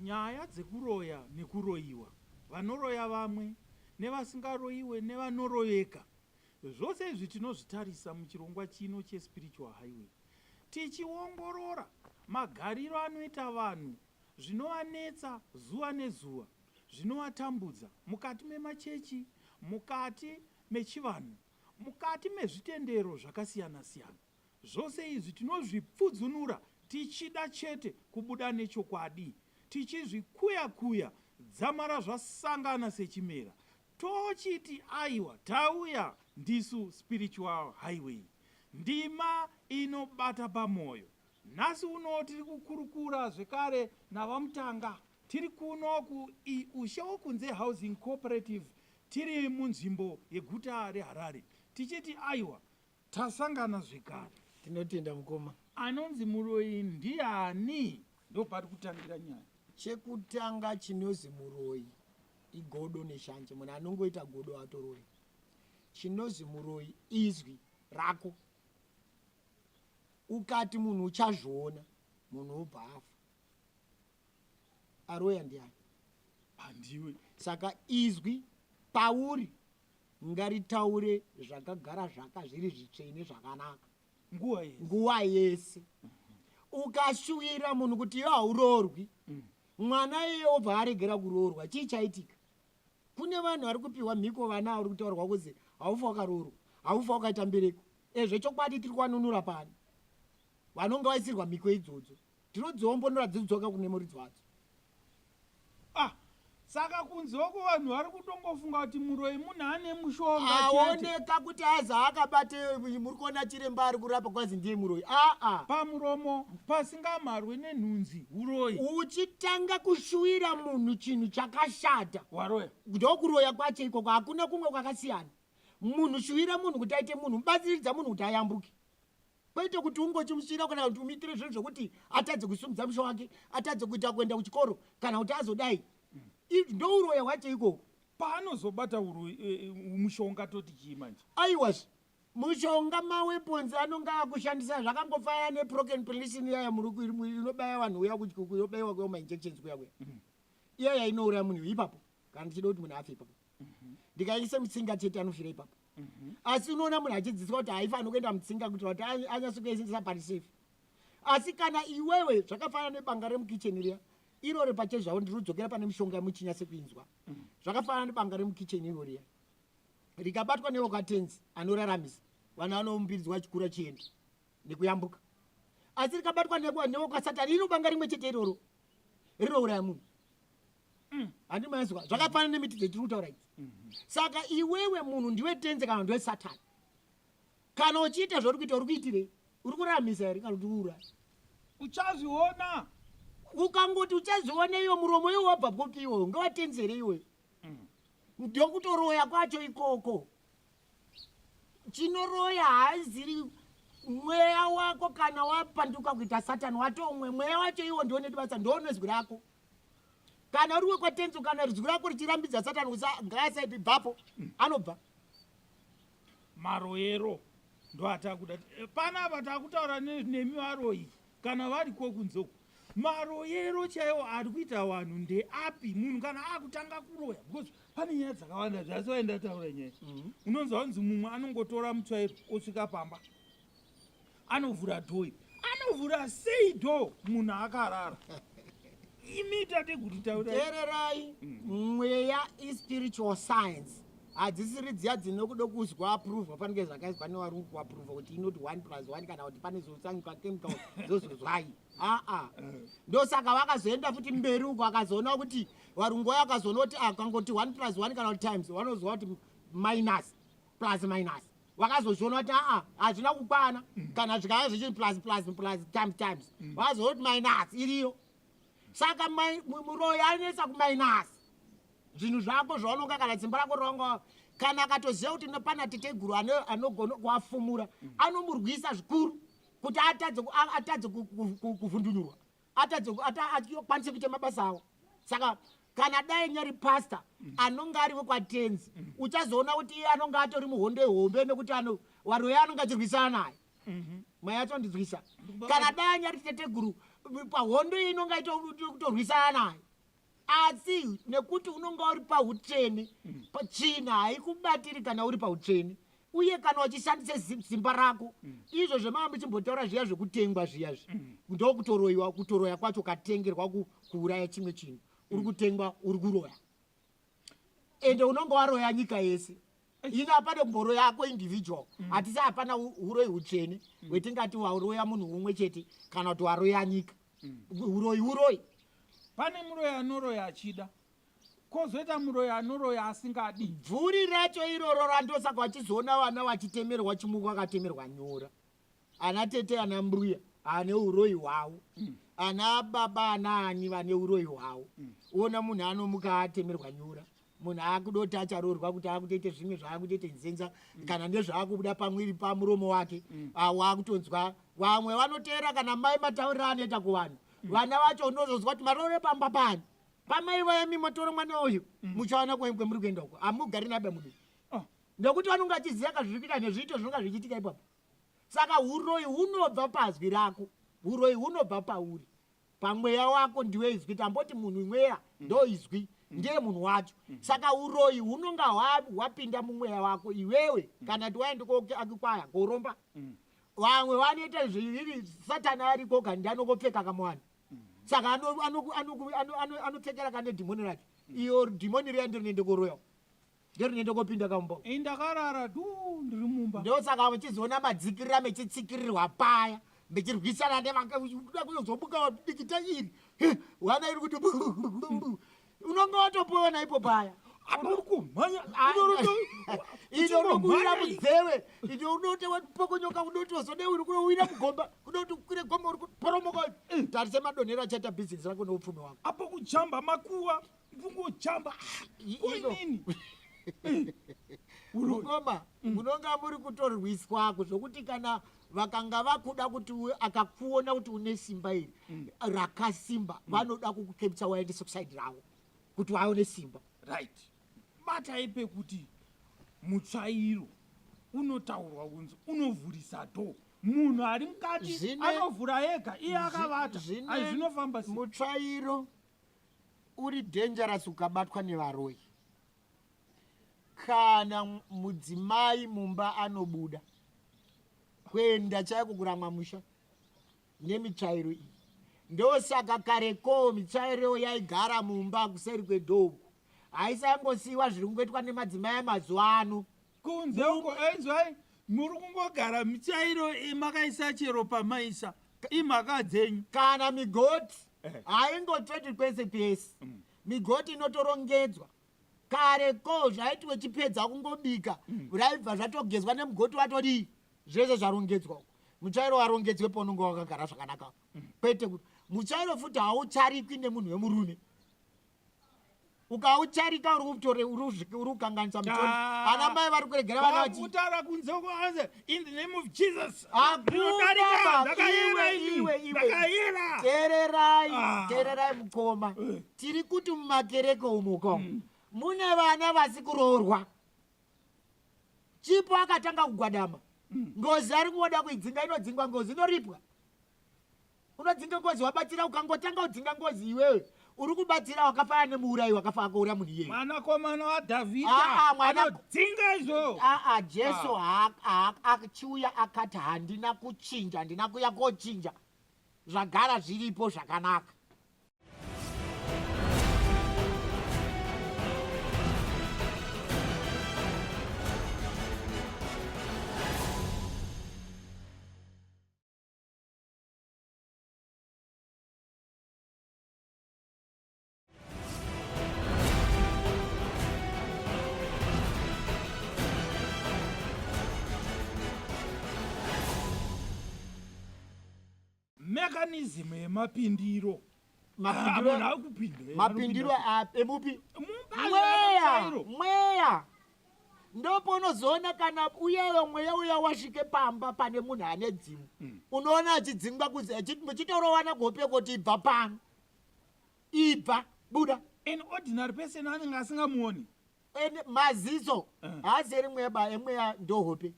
Nyaya dzekuroya nekuroyiwa, vanoroya vamwe nevasingaroyiwe nevanoroyeka, zvose izvi tinozvitarisa muchirongwa chino cheSpiritual Highway tichiongorora magariro anoita vanhu, zvinovanetsa zuva nezuva, zvinovatambudza mukati memachechi, mukati mechivanhu, mukati mezvitendero zvakasiyana-siyana. Zvose izvi tinozvipfudzunura tichida chete kubuda nechokwadi, tichizvikuya-kuya dzamara zvasangana sechimera. Tochiti aiwa tauya ndisu Spiritual Highway. Ndima inobata pamoyo. Nhasi uno tiri kukurukura zvekare naVaMutanga. Tiri kuno kuUshewokunze Housing Cooperative tiri munzvimbo yeguta reHarare tichiti aiwa Tasangana zvekare. Tinotenda mukoma. Anonzi muroyi ndiani? Ndopari kutangira nyaya. Chekutanga chinozi muroyi igodo neshanje. Munhu anongoita godo atoroyi. Chinozi muroyi izwi rako. Ukati munhu uchazviona, munhu obva afa. Aroya ndiani? Handiwe. Saka izwi pauri Ngaritaure zvakagara zvaka zviri zvitsvene zvakanaka nguva yese, nguva yese. Ukashuwira munhu kuti iwe hauroorwi mwana iye obva aregera kuroorwa, chii chaitika? Kune vanhu vari kupiwa mhiko vana vari kutaurwa kuzi haufa wakaroorwa, haufa wakaita mbereko. Ezvechokwadi tiri kuvanunura pano vanonga vaisirwa mhiko idzodzo. Tinodziombonora dzidzoka kune muridzi wadzo. Ah, saka kunze uko vanhu vari kutongofunga kuti muroyi munhu ane mushonga chete. Aoneka kuti aza akabate muri kuona chiremba ari kurapa kwanzi ndiye muroyi. Ah ah. Pamuromo pasingamharwe nenhunzi uroyi. Uchitanga kushuwira munhu chinhu chakashata. Waroya. Ndokuroya kwacho ikoko hakuna kumwe kwakasiyana. Munhu shuwira munhu kuti aite munhu, mubatsiridza munhu kuti ayambuke. Kwete kuti ungochimusvira kana kuti umuitire zvinhu zvekuti atadze kusimudza musha wake, atadze kuita kuenda kuchikoro kana kuti azodai. Ndouroya hwacho ikoko. Paanozobata e, e, mushonga toti chii manje? Aiwazve mushonga maweapons anonga akushandisa zvakangofanana neproken penicillin iyaya inobaya vanhu uya kuyobaiwa kuya mainjections kuya kuya iyaya inouraya munhu ipapo kana ndichida kuti munhu afe ipapo ndikaisa mutsinga chete anofira ipapo asi unoona munhu achidzidziswa kuti haifaniri kuenda mutsinga kuitira kuti anyatso kuisendesa pari safe asi kana iwewe zvakafanana nebanga remukicheni riya irori pachezvavo ndinodzokera pane mishonga yemuchinyatse kuinzwa zvakafanana nebanga remukicheni iro riya rikabatwa newakatenzi anoraramisa vana vanoumbirizwa chikura chienda nekuyambuka asi rikabatwa newakasatani iro banga rimwe chete iroro rinouraya munhu Handi maizwa zvakafanana nemiti dzetiri kutaura idzi. Saka iwewe munhu ndiwe tenze kana ndiwe satani. Kana uchiita zvauri kuita uri kuitirei? Uri kuraramisa here kana kuti uri kuuraya? Uchazviona. Ukangoti uchazviona iwe muromo iwe wabva kupi iwewe? Ngewatenzi here iwewe? Ndokutoroya kwacho ikoko. Chinoroya haaziri mweya wako kana wapanduka kuita satani watomwe mweya wacho iwo ndiwo netibasa ndiwo nezwi rako. Kana uri wekwatenzi kana rizwi rako richirambidza satani kuti ngaasaite bvapo anobva. Maroyero ndoatakuda eh, panapa takutaura nemi varoyi kana variko kunze uko maroyero chaiwo ari kuita vanhu ndeapi munhu kana akutanga kuroya because pane nyaya dzakawanda dzasi vaenda taura nyaya unonzwa kunzi mumwe anongotora mutsvairo osvika pamba Anovhura door anovhura sei door munhu akarara imi tateguru taurai. Teererai, mweya ispiritual science hadzisiri dziya dzinokuda kuzwa approval panenge zvakaizwa nevari kuapproval kuti inoti 1 plus 1 kana kuti pane zosangwa chemical zozozwai aa ndosaka vakazoenda futi mberi uko akazoona kuti varungu vaya vakazoona kuti akangoti 1 plus 1 kana kuti times vanozwa kuti minus plus minus vakazozviona kuti aa hazvina kukwana kana zvikava zvichiri plus plus plus times times vakazoona kuti minus iriyo saka muroyi anoisa kuminus zvinhu zvako zvaunonga kana simba rako raunga kana akatoziva kuti pana teteguru anogona kuafumura anomurwisa zvikuru kuti atadze kuvhundunyurwa atadze akwanise kuita mabasa awo saka kana dai nyari pastor anonga ari wekwatenzi uchazoona kuti iye anonga atori muhondo ihombe nekuti ano waroyi anonga achirwisana naye mweya yacho ndinzwisa kana dai anyari teteguru pahondo iyi inonga ito- kutorwisana naye. Asi nekuti unonga uri pautsvene, tsvina haikubatiri kana uri pautsvene uye kana uchishandisa simba rako. Izvo zvemava muchimbotaura zviya zvekutengwa zviya zvi, ndokutoroyiwa. Kutoroya kwacho ukatengerwa kuuraya chimwe chinhu, uri kutengwa, uri kuroya, ende unonge waroya nyika yese. Ino hapana kumboroya ako individual. Hatisi, hapana uroyi hutsvene hwetingati waroya munhu umwe chete kana kuti waroya nyika. Uroyi uroyi. Pane muroyi anoroya achida, kwozoita muroyi anoroya asingadi. Bvuri racho iroro randosaka vachizoona vana vachitemerwa chimuko, akatemerwa nyora, ana tete, ana mbuya ane uroyi hwavo, ana baba, ana ani vane uroyi hwavo. Uona munhu anomuka atemerwa nyora, munhu akudoti acharoorwa kuti akutoite zvimwe zvaakutoite nzenza kana ndezvaakubuda pamwiri pamuromo wake. Waakutonzwa vamwe vanoteera kana mai matauriro anoita kuvanhu, vana vacho unozonzwa kuti maroore pamba pani pamai vayami motoro mwana uyu, muchaona kwemuri kuenda uko, hamugari nabe mudu. Oh. Nekuti vanonge vachiziva ka zviri kuita nezviito zvinonga zvichiitika ipapo. Saka uroyi hunobva pazwi rako, uroyi hunobva pauri, pamweya wako. Ndiwe izwi. Tamboti munhu mweya, ndo izwi, ndiye munhu wacho. Saka uroyi hunonga hwapinda mumweya wako iwewe. Kana ti waende koakikwaya koromba, vamwe vanoita zviviri, Satani ariko kandi anokopfeka kamuwani. Saka anopfekera kane dhimoni rake. Iyo dhimoni riya ndirinoende koroyawo, nderinoende kopinda kamumba. Ini ndakarara du ndiri mumba. Ndosaka muchizoona madzikirira, mechitsikirirwa paya, mechirwisana nevakakuda kuzobuka dikita iri wana iri kuti unonge watopoona ipo paya. Apa uri kumhanya. Ino unokuwira mudzewe, ino unoti wapokonyoka, unoti wazode uri kunowira mugomba, unoti ukwire gomba uri kuporomoka. Tarise madonhero achaita bhizinesi rako neupfumi wako. Apo kujamba makuva, kungojamba koinini. Mukoma, munonga muri kutorwiswako zvokuti kana vakanga vakuda kuti akakuona kuti une simba iri rakasimba, vanoda kukukepisa waendese kusaidi ravo kuti vaone simba. Right, batai pekuti mutsvairo unotaurwa kunzi unovhurisa door, munhu ari mukati anovhura ega iye akavata. Ai, zvinofamba sei? Mutsvairo uri dangerous ukabatwa nevaroyi. Kana mudzimai mumba anobuda kuenda chaiko kuramwa musha nemitsvairo iyi. Ndosaka kareko mitsvairo yaigara mumba kuseri kwedhoo, haisangosiyiwa zviri kungoitwa nemadzimai amazuva ano. Kunze uko enzwai, muri kungogara mitsvairo makaisa chero pamaisa, imhaka dzenyu. Kana migoti haingotsveti kwese pese, migoti inotorongedzwa. Kare ko zvaiti wechipedza kungobika, raibva zvatogezwa nemugoti, watodii, zvese zvarongedzwa uko. Mutsvairo warongedzwe paunonge wakagara zvakanaka, kwete kuti mutsvairo futi haucharikwi nemunhu wemurume. Ukaucharika uri kutore uri kukanganisa mutoni. Ah. Ana mai vari kuregera vana vachi Kutaura kunze uko anzi in the name of Jesus. Hakuna Ndinodarika, ba- ndakayera iwe, ini. iwe, iwe. Ndakayera. Teererai. Ah. Teererai mukoma. Tiri kuti mumakereke umuko mune vana vasi kuroorwa. Chipo akatanga kugwadama, ngozi ari kungoda kuidzinga. Inodzingwa ngozi, inoripwa. Unodzinga ngozi wabatsira. Ukangotanga kudzinga ngozi, iwewe uri kubatsira, wakafanana nemuurayi wakafa akauraya munhu iyeye. Mwanakomana waDhavhidha Ah, ah, anodzinga izvo. Aa, Jesu achiuya akati handina kuchinja, handina kuya kochinja zvagara zviripo zvakanaka. Mechanism yemapindiro. Mapindiro- Munhu akupinda. Mapindiro emupi? Mumba. Mweya, mweya ndopaunozoona kana uyeyo mweya uya wasvike pamba pane munhu ane dzimu, unoona achidzingwa kunze, muchitorowana kuhope kuti ibva pano, ibva, buda. An ordinary person anenge asingamuoni. Ene maziso haasi eri mweya ba, emweya ndohope,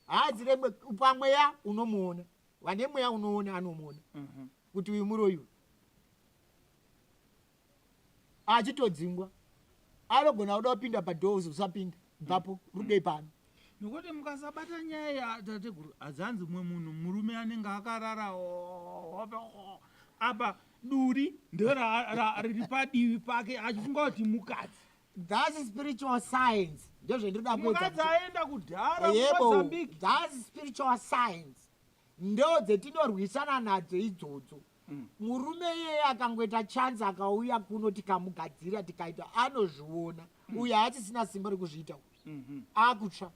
haasi remwe. Pamweya unomuona, vane mweya unoona, anomuona kuti uyu muroyi uyu. Achitodzingwa. Anogona kuda kupinda padoors usapinda. Bvapo rudei pano. Nokuti mukasabata nyaya yatateguru hadzanzi mumwe munhu murume anenge akarara apa duri ndoriri padivi pake achifunga kuti mukadzi. That's spiritual science. Ndozvendinoda kuedza. Mukadzi aenda kudhara kuMozambique. That's spiritual science. Ndo dzetinorwisana nadzo idzodzo. Mm. Murume iyeye akangoita chance akauya kuno tikamugadzira tikaita anozviona. Mm. Uyu haachisina simba rekuzviita uyu. Mm -hmm. Akutsva.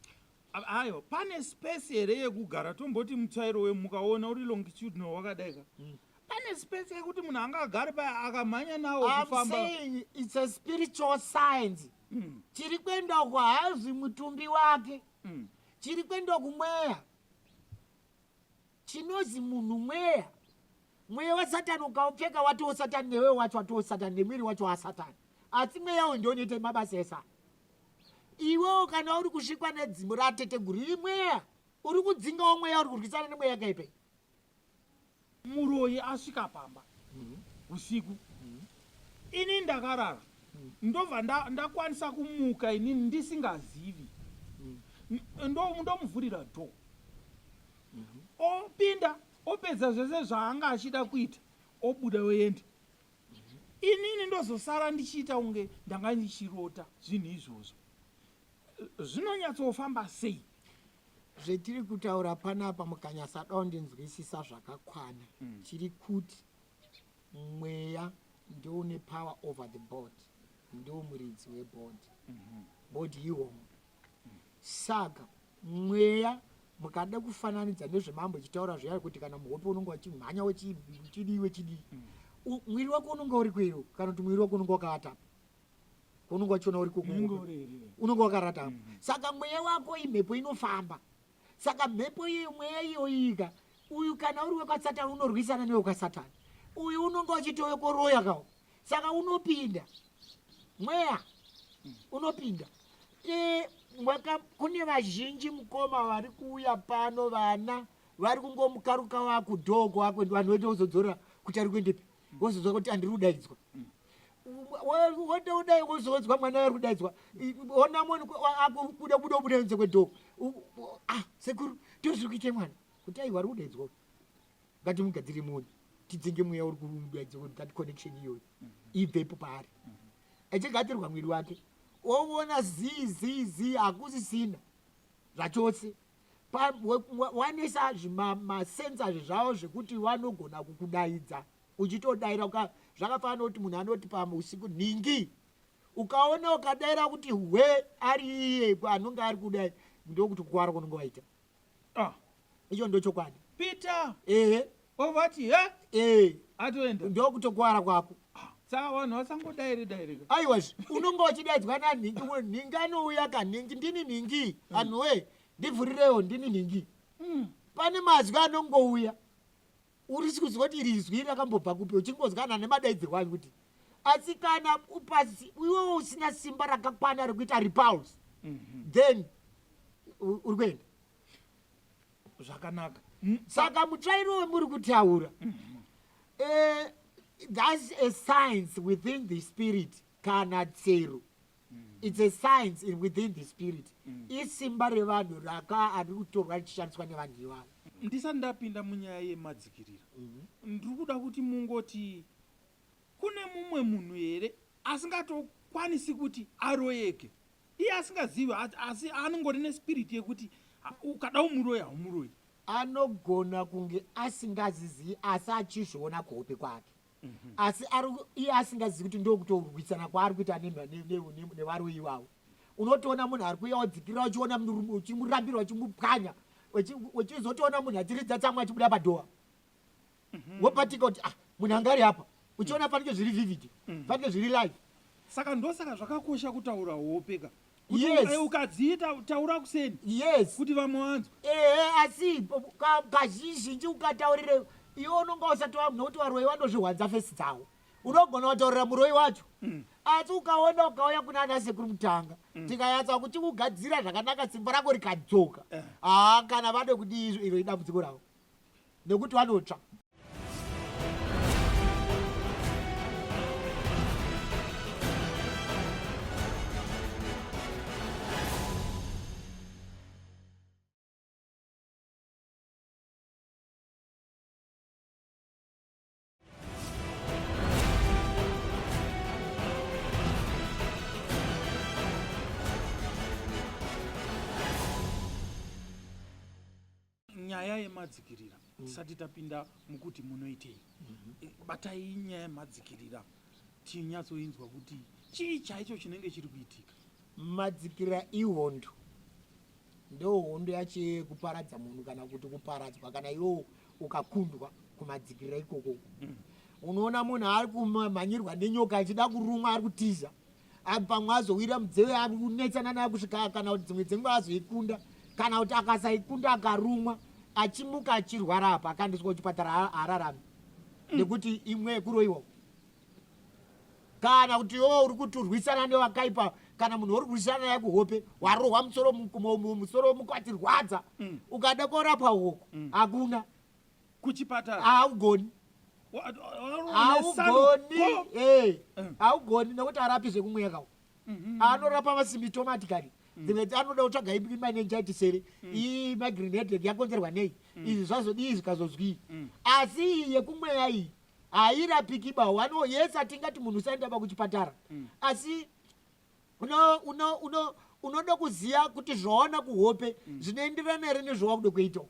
Ayo pane space here yekugara tomboti mutsvairo wemukaona uri longitudinal wakadai ka. Mm. Pane space yekuti munhu anga agare paya akamhanya nawo kufamba. I'm saying it's a spiritual science. Mm. Chiri kuenda uko hazi mutumbi wake. Mm. Chiri kuenda kumweya. Chinozi munhu mweya. Mweya waSatani ukaupfeka watoo Satani newe wacho watoo Satani nemwiri wacho waSatani. Asi mweya uyu ndio unoita mabasa ese aya. Iwewo kana uri kusvikwa nedzimu rateteguru iri mweya uri kudzingawo mweya uri kurwisana nemweya yakaipa iyi. Muroyi asvika pamba usiku ini ndakarara ndobva ndakwanisa kumuka inini ndisingazivi ndomuvhurira door opinda opedza zvese zvaanga achida kuita obuda oenda inini ndozosara ndichiita kunge ndanga ndichirota zvinhu izvozvo zvinonyatsofamba sei Zvetiri kutaura panapa mukanyasada kundinzwisisa zvakakwana mm. tiri kuti mweya ndoune power over the board ndo muridzi weboard mm -hmm. board ihomwe mm. Saka mweya mukada kufananidza nezvemambo ichitaura zviya kuti kana muhope unonge wachimhanya wechidii wechidii mm. Mwiri wako unonge uri kwero kana kuti mwiri wako unonge wakavatapo unonge wachiona uri unonge wakarata mm. Saka mweya wako imhepo inofamba saka mhepo iyo mweya iyoyika uyu kana uri wekwasatani unorwisana newekwasatani uyu unonge wachitowekoroya kawo saka unopinda mweya unopinda e, mwaka kune vazhinji mukoma vari kuuya pano vana vari kungomukaruka wakudhoko wako vanhu voita kuzodzora kuti ari kuendepi wozozwa kuti andiri kudaidzwa wotodai wozonzwa mwana ari kudaidzwa ona moni akubuda buda buda kunze kwedhoo ah sekuru ndozviri kuite mwana kuti aiwa ari kudaidzwa ngatimugadzire moni tidzinge mweya uri kudaidzwa that connection iyoyo ibvepo paari achigadzirwa mwiri wake woona zii zii zii hakusisina zvachose wanisa zvimasensors zvavo zvekuti vanogona kukudaidza uchitodaira zvakafanana nokuti munhu anoti pamusiku nhingi ukaona ukadaira kuti hwe ari iye anonge ari kudai ndokuti kukwara kunonge waita ah. Icho ndochokwadi Peter ehe ovati he ee atoenda ndokutokwara kwako ah, saka vanhu vasangodaire daire aiwa unonge uchidaidzwa nanhingi nhingi anouya kanhingi ndini nhingi mm. Anhuwe ndivhurirewo ndini nhingi mm. Pane mazwi anongouya uri kunzwa kuti iri izwi rakambobva kupi uchingonzwa kana nemadaidzirwo acho kuti asi kana upasi iwewe usina simba rakakwana rekuita repulse mm -hmm. Then uri kuenda zvakanaka Saka mutsvairo wemuri kutaura mm -hmm. That's a science within the spirit kana tsero mm. It's a science within the spirit mm. Isimba revanhu raka ari kutorwa richishandiswa nevanhu ivavo. Ndisati ndapinda munyaya yemadzikirira mm -hmm. Ndiri kuda kuti mungoti kune mumwe munhu here asingatokwanisi kuti aroyeke iye asingazivi asi anongori nespirit yekuti ukada umuroyi haumuroyi? Anogona kunge asingazizivi asi achizviona kuhope kwake mm -hmm. Asi iye asingazivi kuti ndokutorwisana kwaari kuita nevaroyi ivavo. Unotoona munhu ari kuuya wadzikirira uchiona uchimurambira uchimupwanya uchizotoona munhu achiridza tsamwa achibuda padhoa mhm. Wopatika kuti ah munhu anga ari apa uchiona panenge zviri vivid mhm. Panenge zviri live. Saka ndosaka zvakakosha kutaura hope ka Yes. Ukadziita taura kuseni. Yes. Kuti vamwe vanzwe. Ehe asi kazhinji ukataurire iwe unonga usati wa nokuti varoyi vanozvihwanza fesi dzavo. Unogona kutaurira muroyi wacho. Mm. Asi ukaona ukauya kuna ana sekuru Mutanga mm. Tikanyatsa kuti kugadzira zvakanaka simba rako rikadzoka. Eh. Ah kana vade kudii izvo iro idambudziko ravo. Nekuti vanotsva. Nyaya yemadzikirira, tisati tapinda mukuti munoitei, batai nyaya yemadzikirira tinyatsoinzwa kuti chii chaicho chinenge chiri kuitika. Madzikirira ihondo, ndo hondo yacho yekuparadza munhu kana kuti kuparadzwa. Kana iwo ukakundwa kumadzikirira ikoko, unoona munhu ari kumhanyirwa nenyoka achida kurumwa, ari kutiza, pamwe azowira mudzeve, ari kunetsana nayo kusvika kana kuti dzimwe dzenguva azoikunda, kana kuti akasaikunda akarumwa, achimuka achirwara apa, akaendeswa kuchipatara, haararami nekuti imwe yekuroyiwa. Kana kuti iwewe uri kuti urwisana nevakaipa, kana munhu uri kurwisana naye kuhope, warohwa musoro, musoro mukatirwadza, ukada korapwa uko, hakuna. Kuchipatara? Haugoni. Haugoni. Haugoni nekuti arapi zvekumweya kawo. Anorapa masymptomatically. Dzimwe anoda kutsvaga imeningitis here, iyi migraine headache yakonzerwa nei, izvi zvazodii, zvikazozwii. Asi iyi yekumweya iyi hairapiki ba. Wano yes, atingati munhu usaenda ba kuchipatara, asi unoda kuziva kuti zvawana kuhope zvinoenderana here nezvawakuda kuita,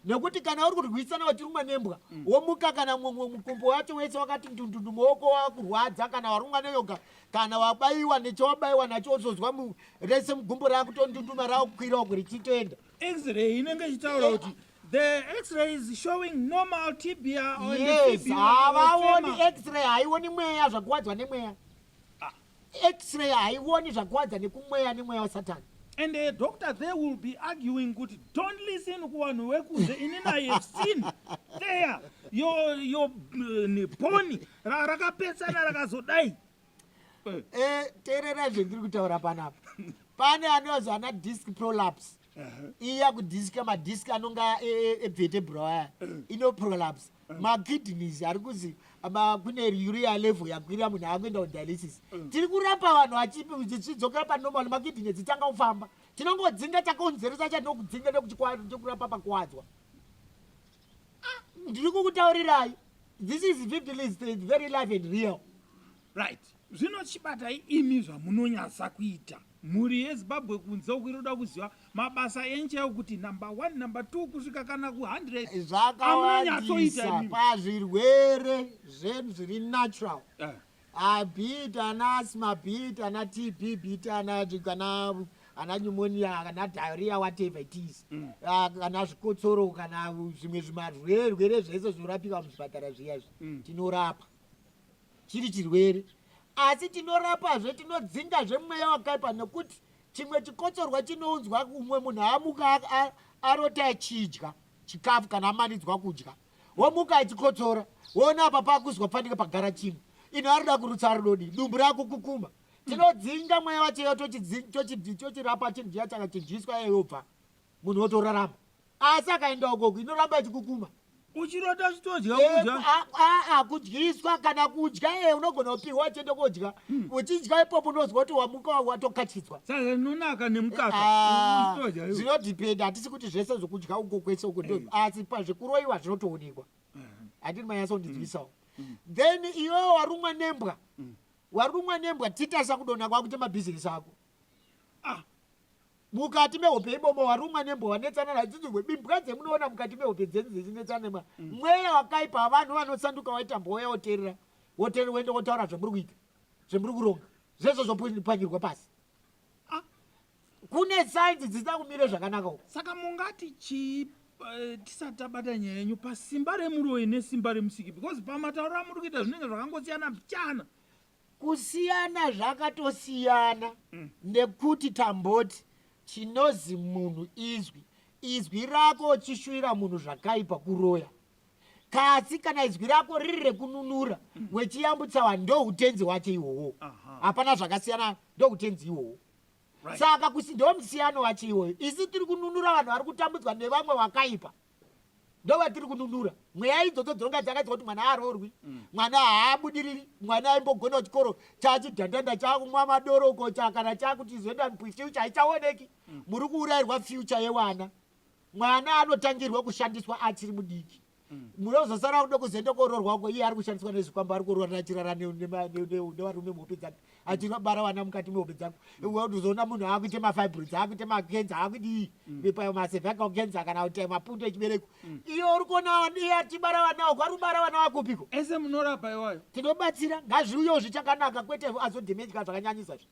nekuti kana uri kurwisana wachirumwa nembwa, womuka kana mukumbo wacho wese wakati ndundundu, muoko wakurwadza, kana warumwa neyoga, kana wabayiwa nechawabayiwa nacho, wozozwa rese mugumbo rakutondunduma, rakukwira uku richitoenda. X-ray inenge ichitaura kuti the X-ray is showing normal tibia or the Yes. fibula or Havaoni. femur. X-ray haioni mweya, zvakuwadzwa nemweya. X-ray haioni zvakuwadza nekumweya, nemweya waSatani. And the doctor there will be arguing kuti don't listen kuvanhu vekunze, inini I have seen there your bone rakapesana rakazodai. Teerera zvendiri kutaura panapa. Pane anozi ana disc prolapse, iya kudiska, madisk anonga evertebra aya ino prolapse, makidneys ari kuzi kune urea level yakwira, munhu akuenda kudialysis. Tiri kurapa vanhu vachidzokera panormal, makidney dzitanga kufamba. Tinongodzinga chakonzeresa chatinokudzinga nekurapa pakuwadzwa. Ndiri kukutaurirai, this is 50, very live and real. Right, zvino chibatai imi zvamunonyatsa kuita. Mhuri yeZimbabwe kunze uku inoda kuziva mabasa enyu chaiwo, kuti number one, number two, kusvika kana ku100. Zvakawandisa pazvirwere zvedu zviri natural, be it ana asthma, be it ana TB, be it ana kana ana pneumonia, kana diarrhea, whatever it is, kana zvikotsoro, kana zvimwe zvimarwere zvese zvinorapika muzvipatara zviyazvi, tinorapa chiri chirwere. Asi tinorapazve, tinodzingazve mweya wakaipa, nekuti chimwe chikotsorwa chinounzwa, umwe munhu amuka arota achidya chikafu, kana amanidzwa kudya, womuka achikotsora, woona apa pakuzwa panenge pagara chimwe, ino arida kurutsa, aridodi dumbu rako kukuma. Tinodzinga mweya wacho, tochirapa chinhu chiya chakachidyiswa, yayobva, munhu wotorarama. Asi akaenda ukoko, inoramba ichikukuma. Uchirota chitodya kudya. Kudyiswa kana kudya, unogona kupiwa uchienda kodya, uchidya ipopo unozwa kuti wamuka watokachidzwa. Saka rinonaka nemukaka. Uchitodya iwe. Zvinodhipenda, hatisi kuti zvese zvokudya uko kwese uko ndo, asi pazvekuroyiwa zvinotoonekwa. Handini manyatsondidzwisawo? Then iwewe warumwa nembwa, warumwa nembwa, titarisa kudonha kwakuita mabhizinesi ako. Mukati mehope imomo warumwa nembwa, wanetsana nadzidzirwe imbwa dzemunoona mukati mehope dzenyu dzichinetsana nemwa, mweya wakaipa. Vanhu vanosanduka waita mbwa, wouya woteerera, woteerera, woenda wotaura zvamuri kuita, zvemuri kuronga zvese, zvopwanyirwa pasi. Kune sainzi dzisina kumire zvakanaka uko. Saka mungati chii, tisati tabata nyaya yenyu pasimba remuroyi nesimba remusiki? Because pamatauro amuri kuita zvinenge zvakangosiyana mbichana. Kusiyana zvakatosiyana, nekuti tamboti chinozi munhu izwi. Izwi rako uchishuvira munhu zvakaipa, kuroya. Kasi kana izwi rako riri rekununura, wechiyambutsa vanhu, ndo utenzi hwacho ihwohwo. Hapana zvakasiyana, ndo utenzi ihwohwo. Saka kusi ndo musiyano wacho iwoyo. Isi tiri kununura vanhu vari kutambudzwa nevamwe wakaipa, ndo vatiri kununura. Mweya idzodzo dzinonga dzakaitwa kuti mwana aroorwi, mwana haabudiriri, mwana aimbogona chikoro chachidhandanda, chakumwa madoroko, kana chakuti zoenda, future haichaoneki. Muri kuurayirwa future yevana. Mwana anotangirwa kushandiswa achiri mudiki. Munozosara kuda kuzoenda kororwa uko, iye ari kushandiswa nezvikwambo, ari kurora achirara nevarume muhope dzake. Achibara vana mukati mehope dzako. Uzoona munhu akuite mafibroids, akuite makenza, akudii, macervical cancer kana kuti mapundu echibereko. Iyo uri kuona iye achibara vana uko, ari kubara vana vakupiko? Ese munorapa iwayo? Tinobatsira, ngazviuyewo zvichakanaka, kwete azodhemejwa zvakanyanyisa zvi.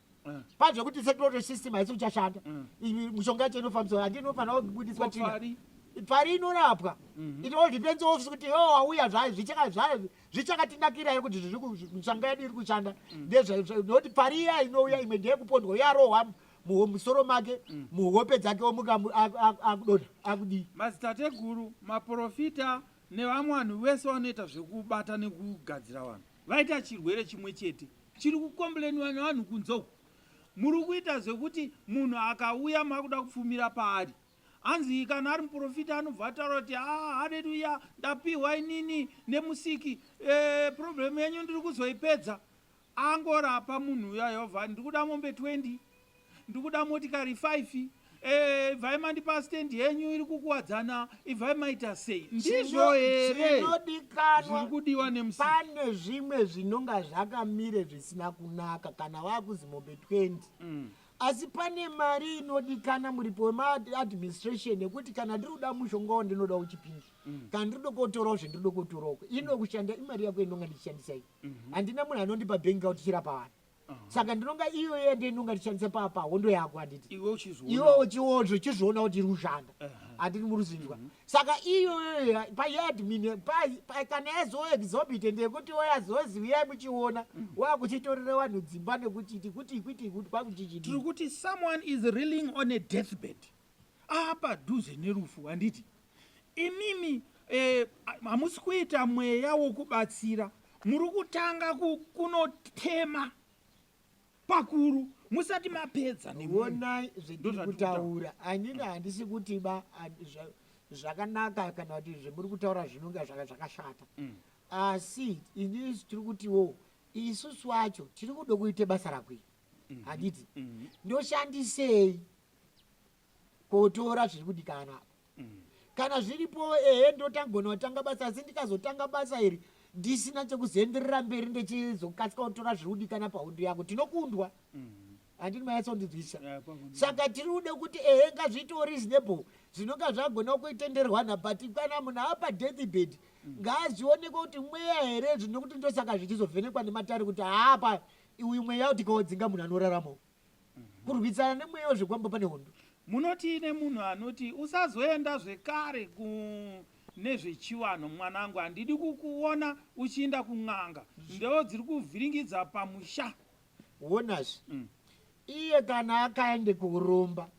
Pazvekuti circulatory system haisi kuchashanda. Mishonga yacho inofambiswa, handi inofanira kubudiswa tsvina. Pfari. Pfari inorapwa. It all depends also kuti yo wauya zvichakatinakira here kuti mishonga yedu iri kushanda. Nekuti pfari iya inouya imwe ndeyekupondwa, yarohwa mumusoro make, muhope dzake, omuka akudonha, akudii. Madzitateguru, maprofita nevamwe vanhu vese vanoita zvekubata nekugadzira vanhu vaita chirwere chimwe chete chiri kukombureniwa nevanhu kunze uku. Muri kuita zvekuti munhu akauya makuda kupfumira paari. Hanzi kana ari muprofita anobva ataura kuti, "Ah, haleluya, ndapiwa inini nemusiki, problem yenyu ndiri kuzoipedza." Angorapa munhu uya, yobva, "Ndiri kuda mombe 20, ndiri kuda motikari 5, ibvai mandipa stendi yenyu iri kukuwadzana, ibvai maita sei." Ndizvo here zviri Chinodikanwa kudiwa nemusiki? Pane zvimwe zvinonga zvakamire zvisina kunaka kana wakuzi mombe 20. Asi pane mari inodikana, muripo wemaadministration, nekuti kana ndiri kuda mushonga wandinoda kuchipingi, kana ndiri kuda kotorawo zvendiri kuda kotorawo, inokushanda imari yako inonga ndichishandisa iyi. Handina munhu anondipa bhengi kuti chirapa vanhu. Saka ndinonga iyoyo ndinonga ndichishandisa pahondo yako, handiti? Iwe uchizviona. Iwe uchiozvo uchizviona kuti iri kushanda, handiti muruzinzwa? Saka iyoyo paadmin kana yazoexhibit ndekuti wayazozi uyai muchiona, wakuchitorera vanhu dzimba nekuchiti kuti kuti kuti kwakuchichidi. Tiri kuti someone is reeling on a deathbed, apadhuze nerufu, handiti? Imimi hamusi kuita mweya wokubatsira, muri kutanga kunotema pakuru musati mapedza nemunhu. Onai zvetiri Ndozvatiri kutaura. Anini handisi kuti ba zvakanaka kana kuti zvemuri kutaura zvinonga zvakashata. Asi inini tiri kutiwo isusu wacho tiri kuda kuite basa rakwei, handiti? Ndoshandisei kotora zviri kudikana apa kana zviripo? Ehe, ndotangona kutanga basa, asi ndikazotanga basa iri ndisina chekuzoenderera mberi, ndechizokasika kutora zviri kudikana pahondo yako, tinokundwa, handini? Mayatsondinzwisisa? Yeah, Saka tiri kude kuti ehe, ngazviitewo reasonable, zvinonga zvagona kutenderwana. But kana munhu apa deathbed, ngaazvionekwe kuti mweya here, zvinokuti ndosaka zvichizovhenekwa nematare kuti haapa uyu mweya tikaodzinga, munhu anoraramawo. Kurwisana nemweya wezvekwamba pane hondo. Munoti nemunhu anoti, "Usazoenda zvekare nezvechivanhu mwanangu, handidi kukuona uchiinda kun'anga, ndeo dziri kuvhiringidza pamusha." Wonazve, iye kana akaende kuromba,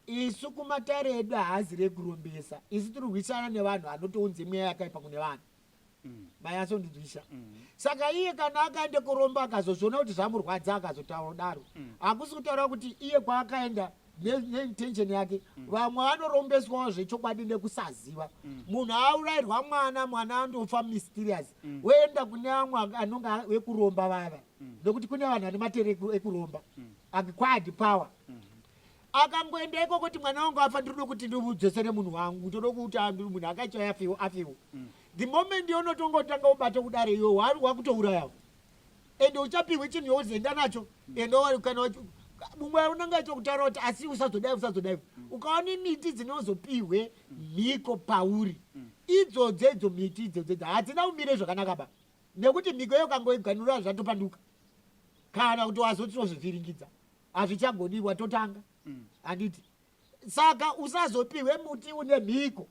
isu kumatare edu haazi rekurombesa. Isu tiri kurwisana nevanhu vanotounze mweya yakaipa kune vanhu. Mayatsondinzwisisa? Saka iye kana akaende kuromba, akazozviona kuti zvamurwadza, akazotaura kudaro, hakusi kutaura kuti iye kwaakaenda neintention yake. Vamwe vanorombeswawo zvechokwadi nekusaziva. Munhu aurayirwa mwana, mwana andofa mysterious, woenda kune amwe anonga vekuromba vava, nekuti kune vanhu vane matere ekuromba, acquired power. Akangoenda ikoko kuti, "Mwana wangu afa, ndinoda kuti ndimudzosere munhu wangu, ndoda kuti munhu akaita afiwo afiwo." The moment yonotongotanga ubata kudare, iwe wakutourayawo, ende uchapiwe chinhu yozoenda nacho. Ende kana mumwe unenge achokutaura kuti, "Asi usazodai, usazodai." Ukaona miti dzinozopihwe mhiko pauri idzodzo, idzo miti idzodzo hadzina kumire zvakanaka ba, nekuti mhiko iyo ukangoiganurira, zvatopanduka, kana kuti wazotozvivhiringidza, hazvichagodiwa, totanga, handiti? Saka usazopihwe muti une mhiko.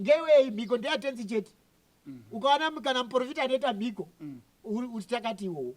Ngewei mhiko? Ndeyatenzi chete. Ukaona kana muprofita anoita mhiko, uri takati iwowo.